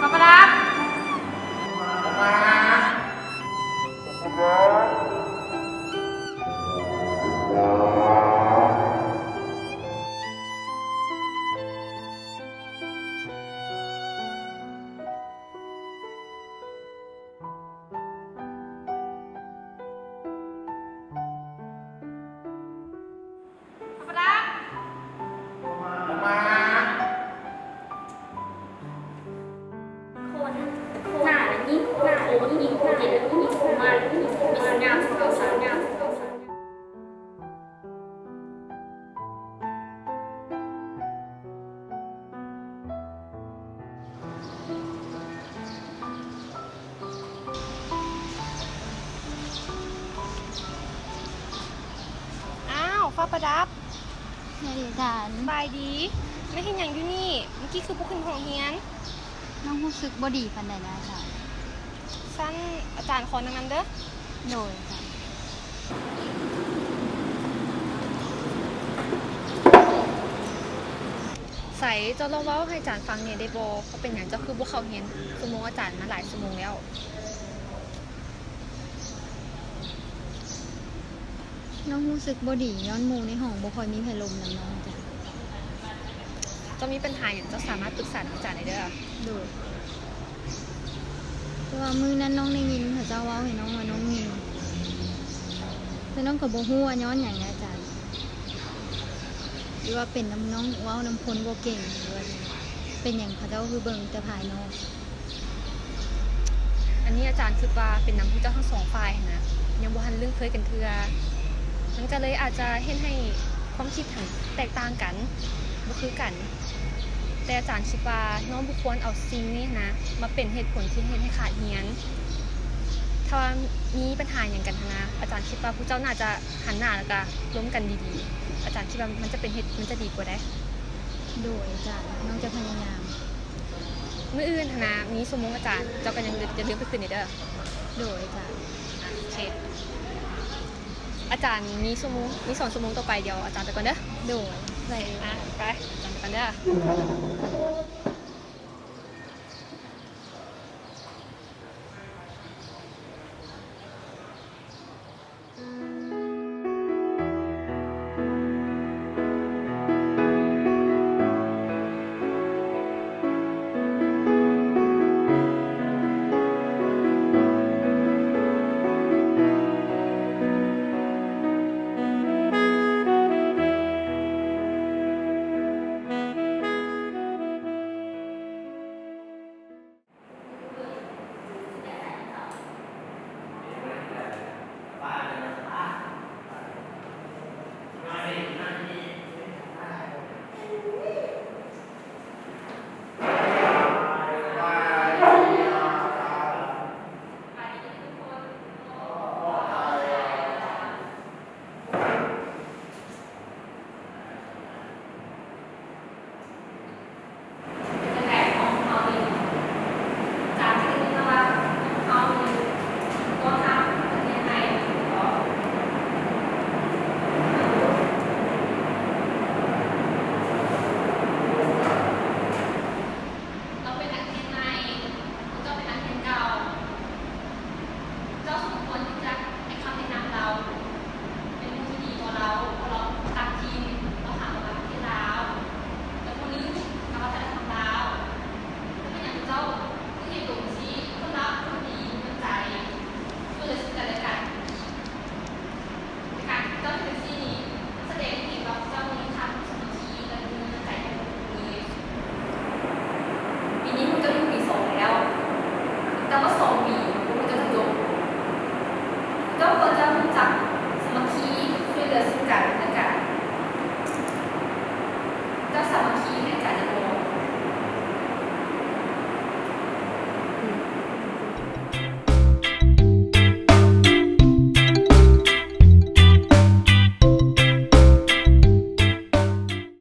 ພະປະດັບ ຄົນ ໜ້າລະຍິງ ໜ້າລະຍິງ ຄົນເຫັນລະຍິງ ຄົນມາລະຍິງ ມີສະຫງ່າ ມີສະຫງ່າ ມີສະຫງ່າ. ອ້າວ ຟ້າປະດັບ ສະບາຍດີອາຈານ. ສະບາຍດີ. ມາເຮັດຫຍັງຢູ່ນີ້? ມື້ກີ້ຄືບໍ່ຂຶ້ນຫ້ອງຮຽນ? ນ້ອງຮູ້ສຶກບໍ່ດີປານໃດນະອາຈານ. ຊັ້ນອາຈານຂໍນັ່ງນຳເດີ້. ໂດຍອາຈານ. ໃສ ເຈົ້າລອງເວົ້າໃຫ້ອາຈານຟັງແດ່ໄດ້ບໍ່? ເພາະເປັນຫຍັງເຈົ້າຄືບໍ່ເຂົ້າຮຽນຊົ່ວໂມງອາຈານມາຫຼາຍຊົ່ວໂມງແລ້ວ? ນ້ອງຮູ້ສຶກບໍ່ດີ ຍ້ອນໝູ່ໃນຫ້ອງບໍ່ຄ່ອຍມີໃຜລົມນຳນ້ອງອາຈານ. ເຈົ້າມີບັນຫາຫຍັງ ເຈົ້າສາມາດປຶກສານຳອາຈານໄດ້ເດີ້. ໂດຍ. ແຕ່ວ່າມື້ນັ້ນນ້ອງໄດ້ຍິນເຂົາເຈົ້າເວົ້າໃຫ້ນ້ອງວ່ານ້ອງຍິງ ແຕ່ນ້ອງກໍບໍ່ຮູ້ວ່າຍ້ອນຫຍັງນະອາຈານ ຫຼືວ່າເປັນນຳນ້ອງເວົ້ານຳຄົນບໍ່ເກັ່ງ ຫຼືວ່າເປັນຫຍັງ ເຂົາເຈົ້າຄືເບິ່ງແຕ່ພາຍນອກ. ອັນນີ້ອາຈານຄິດວ່າເປັນນຳພວກເຈົ້າທັງສອງຝ່າຍຫັ້ນນະ ຍັງບໍ່ທັນລຶ້ງເຄີຍກັນເທື່ອ ມັນກໍເລີຍອາດຈະເຮັດໃຫ້ຄວາມຄິດຫັ້ນແຕກຕ່າງກັນ ບໍ່ຄືກັນ. ແຕ່ອາຈານຄິດວ່ານ້ອງບໍ່ຄວນເອົາສິ່ງນີ້ຫັ້ນນະ ມາເປັນເຫດຜົນທີ່ເຮັດໃຫ້ຂາດຮຽນ. ຖ້າວ່າມີບັນຫາຫຍັງກັນຫັ້ນນະ ອາຈານຄິດວ່າພວກເຈົ້າໜ້າຈະຫັນໜ້າ ແລ້ວກະລົມກັນດີໆ. ອາຈານຄິດວ່າມັນຈະເປັນເຫດ ມັນຈະດີກວ່າໃດ໋. ໂດຍອາຈານ ນ້ອງຈະພະຍາຍາມ. ມື້ອື່ນຫັ້ນນະ ມີຊົ່ວໂມງອາຈານ ເຈົ້າກໍຢ່າລືມ ຢ່າລືມໄປຂຶ້ນເດີ. ໂດຍອາຈານ. ໂອເຄ ອາຈານມີຊົ່ວໂມງ ມີສອນຊົ່ວໂມງຕໍ່ໄປ ດຽວອາຈານໄປກ່ອນເດີ. ໂດຍ ໄດ້. ອ່ະ ໄປ ອາຈານໄປກ່ອນເດີ.